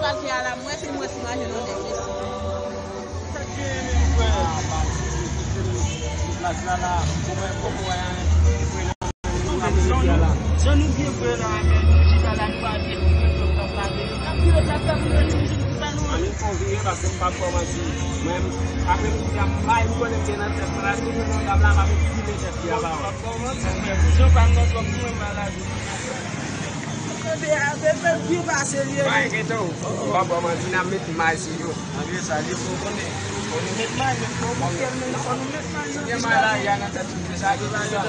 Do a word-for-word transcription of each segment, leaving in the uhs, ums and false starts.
Pati a la, mwen se mwen si manje nan nèg mesye. Sa k genyen menm frè? Plas la la, ou mwen poko wè anyen. Jan nou byen vre la, men nou chita la, nou pa vle pou mwen, nou pa vle. N ap vire tèt la, nou mete nou sou sa nou an. Ann fè w vire, paske m p ap ba w manti. Mwen, apre m di sa, m bay, m konnen m gen nan tèt la, si mwen nan dam la, m ap file tèt li a ba w. Jan pa m nan twòp, mwen malad. Tande a, bebe byen pase li ye. Bay geto, w ap ba w manti, n ap met may sou yo. Malgre sa, li fò konnen. Fò nou met may, men fò nou kè l, men fò nou met may nan. Gen may la, y a nan tèt ou deja, gen may la.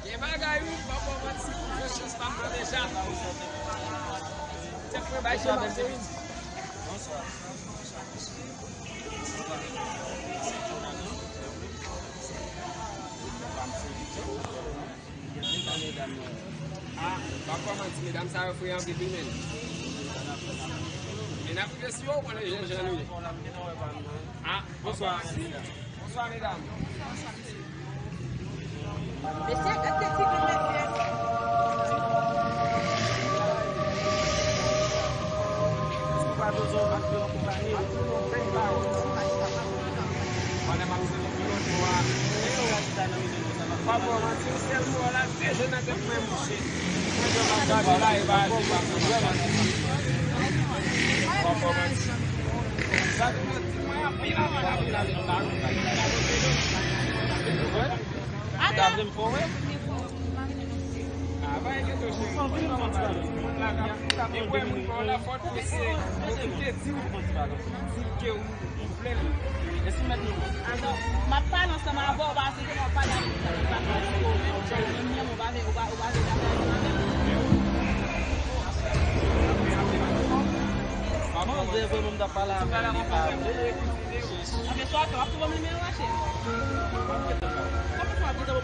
Gen bagay wi, m pa pran manti, m fè chans pa pran deja. Tèt mwen bay chè pase wi. Bonswa. Bonswa, mesye. Bonswa. Medam yo. Ah, m pa pran manti, medam sa yo fre anpil wi, men. Men n ap rive sou yo, w konnen jan jan nou ye. Ah, bonswa. Bonswa, medam. Mesye, gad de ti granmèt, mesye. Papa, manti, sèl mo la, deje nan tèt mwen mouche. Mwen, jan m ap gade la, e pa di pa. Papa, manti. Sa te manti, mwen, anpil, anpil, anpil, anpil. Ata. Ah, bay geto cheri. Mwen la ka, e wè moun pa w la fòt, mesye. Yo ki te di w. Di ke w. Atò, m ap pale ansanm avè w, paske m ap pale avè w, sa li pa fè pou ou menm, ou menm, ou pa vle, ou pa, ou pa vle gade avè m. Manzè vre, menm t ap pale avè l, li pa vle. Anben, sa w ap fè, w ap tou ban m nimewo a, cheri. Kòman sa w ap di sa?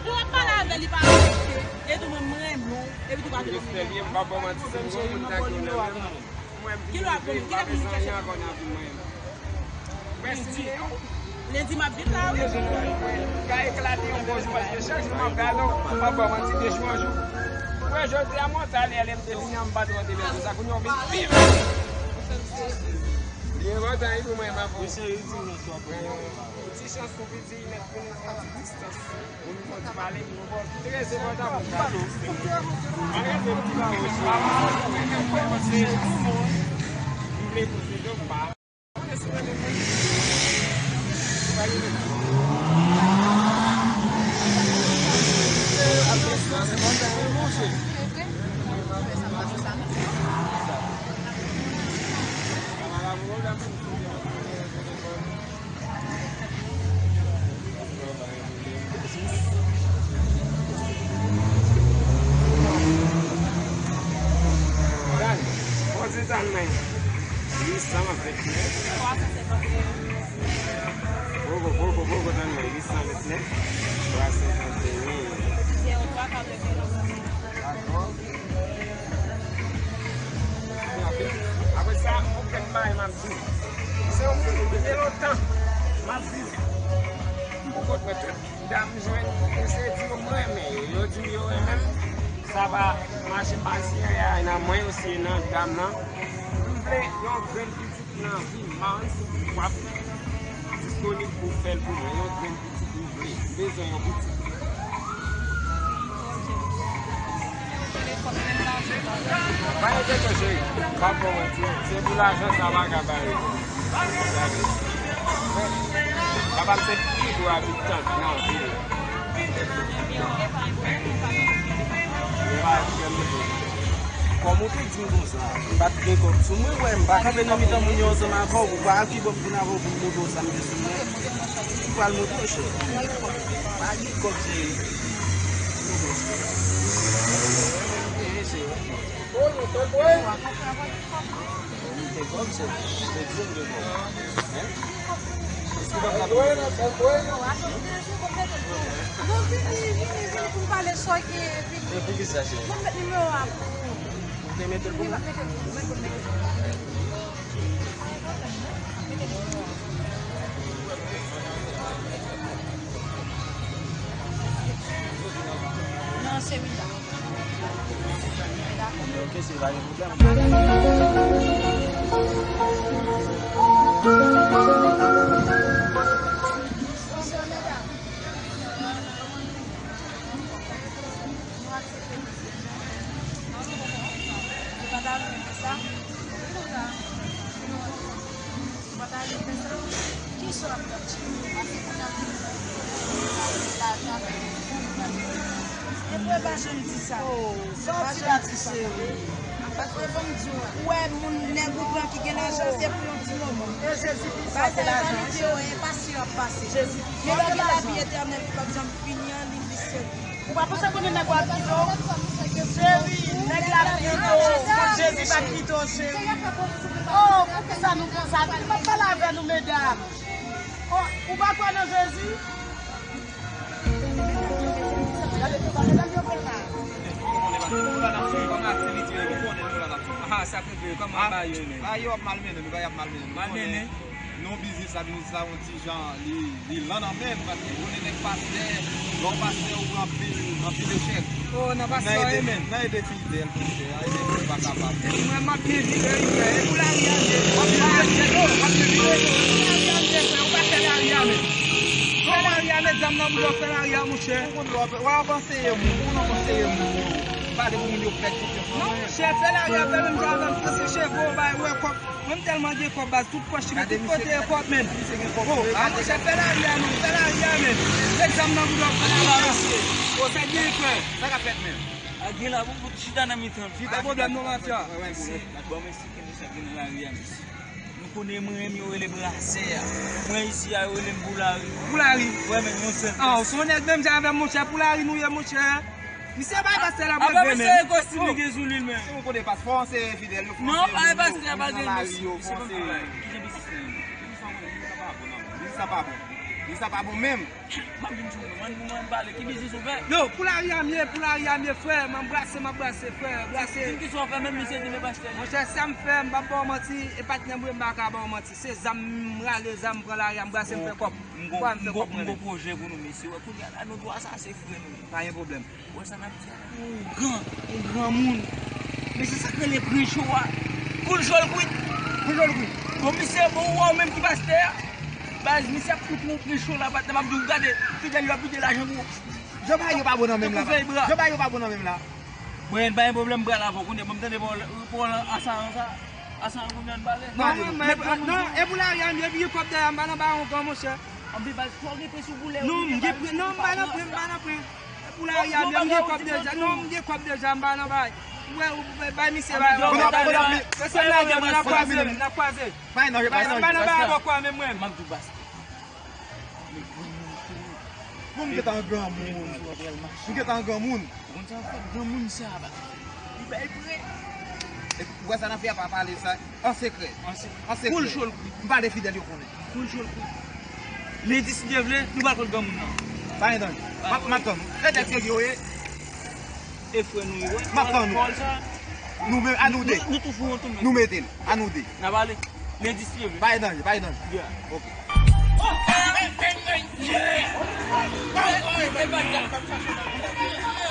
Pou w ap pale avè l, li pa vle, cheri. E tou, mwen, m renmen w, epi tou pa vle ban m nimewo a. Respè li, m pa ba w manti, se m gon moun nan ki nan men m. Mwen, m vin rive, m pa bezwen anyen ankò nan vi m, mwen. Mèsi. Lendi m ap vin la, wi. Ka eklate yon bon jou, paske chak jou m ap gade w, m ap ba w manti de jou an jou. Mwen, jodi a, mwen ta lè, lè m te vini an, m pa t wè w te bèl konsa, kounye a w vin pi bèl. Li enpòtan, wi, pou mwen, m ap fè w. Ti chans pou piti, nèt pou nèt, ti distans. Ou nou fò ti pale, nou fò trè enpòtan pou sa. Ann rete ti ba yo sou. Paske tout moun m vle koze, donk pa. Konnen si mwen menm mwen. Ou pa gen. Ap distans, enpòtan, wi, monchè. Dal, konti sa l men. Uit san vennèf. Poko, poko, poko, tann mwen. Uit san vennèf, twa senkanteyen. Dakò. Apre sa, yon kèk bagay m ap di w. Se yon moun ki gen lontan m ap viv. M poko t wè tout dam jwenn, se di yo m renmen yo. Yo di m yo renmen m. Sa pa mache, pa siye nan mwen osi nan dam nan. M vle yon grenn pitit nan vi m. M pa konn si w ap disponib pou w fè l pou mwen. Yon grenn pitit m vle. M bezwen yon pitit. Pa enkyete w, cheri. M p ap ba w manti. Se pou lajan sa pa ka bare. Papa m se pi gwo abitan nan vil la. Kòm ou te di m konsa, m pa t gen kòb sou mwen, wè, m pa kanpe nan mitan moun yo ansanm avè w, ou pa ki bò m vin avè w pou m montre w sa m gen sou mwen. M pral montre w, cheri. Pa gen kòb, cheri. Montre w, cheri. Gen, cheri. Ou nou tanpri. Ou te kòb, cheri. Ou te di m de kòb. Hein? Èske w pa ka... Non, vini, vini, vini pou m pale sa w gen, vini. E poukisa, cheri? Mwen met nimewo a pou ou. Ou te mete l pou mwen? Mwen mete l pou mwen. Non, se Wida. Ok, Se pa gen pwoblèm. Kisa w ap fè? Epi w pa janm di sa. Sa w ti pati sere. Paske ban m di w, ou wè moun nèg ou pran ki gen lajan, se pou yon ti moman. E Jezi ki pase lajan. Bagay vanite yo, e pase yo ap pase. Jezi ki pase lajan. Gen lavi etènèl ki p ap janm fini an, li, li sere. Ou pa panse konnen nèg w ap kite w? Cheri, nèg la kite w. Jezi pa kite w, cheri. Oh, poukisa nou konsa? Li p ap pale avè nou, medam. Oh, ou pa kwè nan Jezi? Gade, tout sa medam yo fè la. Ah, sa k rive, kòman bagay yo ye menm? Bagay yo ap malmennen, nou bagay ap malmennen. Malmennen? Non, biznis la, biznis la, yon ti jan, li, li lan nan men n, paske konnen nèg pastè, lè w pastè, ou pran anpil, anpil echèk. Oh, nan pastè, nan ede, men. Nan ede fidèl, pastè, a ede moun pa kapab. Mwen, m ap byen viv, wi, frè. E pou lari a, m ap byen viv, m ap byen viv. Pou lari a, m byen, frè. Ou pa fè lari a, men. Fè lari a, met zam nan bouda w, fè lari a, monchè. Ou konn lè w ap, w ap anseye moun, ou konn ap anseye moun yo. Pale pou moun yo pèd konfyans nan mwen. Non, chè, fè lari a, fè menm jan avè m, fè se cheve w, bay, wè kòb. Mwen, m tèlman gen kòb, baz, tout pòch mwen, tout kote e kòb, men. Oh, a monchè, fè lari a, men, fè lari a, men. Met zam nan bouda w, fè lari a. Oh, sa gen, frè. Sa k ap fèt, men? A gen la, pou, pou chita nan mitan. Pa gen pwoblèm, non, mafya. Bon, men, si, bon, men, si, kenbe sa, gen nan lari a, men. Nou konnen mwen menm yo rele m brasè a. Mwen isi a yo rele m Poulari. Poulari? Wè, men yon sèl. Ah, ou se yon nèg menm jan avè m, monchè. Poulari nou ye, monchè. Misye bay pastè la. Apa misye gen kostim li gen sou li, men? Si ou konnen pastè, fò w anseye fidèl yo, fò w anseye moun yo. Non, pa pastè a, pa gen lari yo, fò w anseye. Kite biznis la. Biznis la pa bon, non. Biznis la pa bon. Biznis la pa bon menm. M ap vin sou mwen, mwen, mwen pale, ki biznis ou fè? Yo, pou lari a m ye, pou lari a m ye, frè, m anbrase, m anbrase, frè, brase. Di m kisa w fè menm, misye di men pastè. Monchè, sa m fè, m p ap ba w manti, e patnè m wi, m pa ka ba w manti. Se zam, m rale zam, m pran lari a, m brase, m fè kòb. M gon, m gon, m gon pwojè pou nou, mesye. Wè, kounye a la, nou twa sa, se frè nou. Pa gen pwoblèm. Wè sa n ap di a la. Yon gran, yon granmoun. Mesye, sa k rele pran cho a. Koul cho l kwit. Koul cho l kwit. Bon, misye, bon, ou wè w menm ki pastè a. Baz, misye ap fout nou pran cho la, patnè, m ap di w, gade, fidèl yo ap pile lajan pou ou. Jan bagay yo pa bon nan menm la. Jan bagay yo pa bon nan menm la. Bon, pa gen pwoblèm, m pral avè w kounye a. Bon, m tande pawòl, pawòl Asayan sa. Asayan kounye a n pale. Non, non, e pou lari a m ye, epi gen kòb dèyè m, pa nan bagay yon gran monchè. Anpi baz, fò w gen prensip ou lè ou. Non, m gen pre-, non, m pa nan pre, m pa nan pre. Pou lari a m, m gen kòb deja. Non, m gen kòb deja, m pa nan bay. Ou wè, ou bay misye bay. N ap kwaze, n ap kwaze. Bay nan, bay nan. M pa nan bay avè w kwa menm mwen. M ap di w baz. Bon, m gentan granmoun. M gentan granmoun. Ou konn sa w fè granmoun sa, baz. Li bay pre. Ou wè sa n ap fè a, pa pale sa. An sekrè. An sekrè. An sekrè. Koul cho l kwit. M pale fidèl yo konnen. Koul cho l kwit. Lendi, si Dye vle, nou pral kot granmoun nan. Pa gen danje. M ap, m ap tann ou. E nèg serye w ye. E frè nou yo. M ap tann ou. Pawòl sa. Nou menm, a nou de. Nou, nou tou fou, nou tou menm. Nou mete l. A nou de. N ap ale. Lendi, si Dye vle. Pa gen danje, pa gen danje. Yeah. Ok.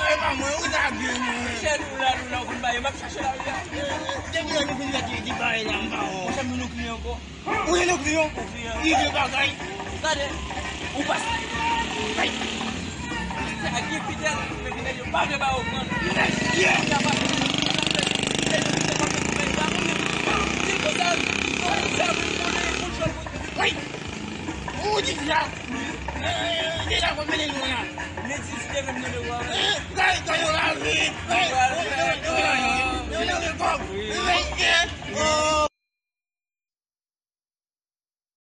E pa mwen, ou lage mwen. Chè nou la, nou la, ou konn bagay, m ap chache lari a. Depi lè nou fin fè ti, ti bagay la, m pa wè w. Monchè, m vin yon kliyan ankò. Ou rele kliyan? Yon kliyan. Li gen bagay. Gade, ou pase. Ay. Sa gen fidèl, men fidèl yo pa vle ba yo pran. Mesye! Ou ka pase, ou ka pase, fidèl yo, fidèl pa fè, men pa konnen pou ki sa. Di l konsa, di l konsa, pou l konnen, pou l jwenn, pou l. Woy! Ou di sa? Deja konbyen nou la? Men di, si te vin nan dewa.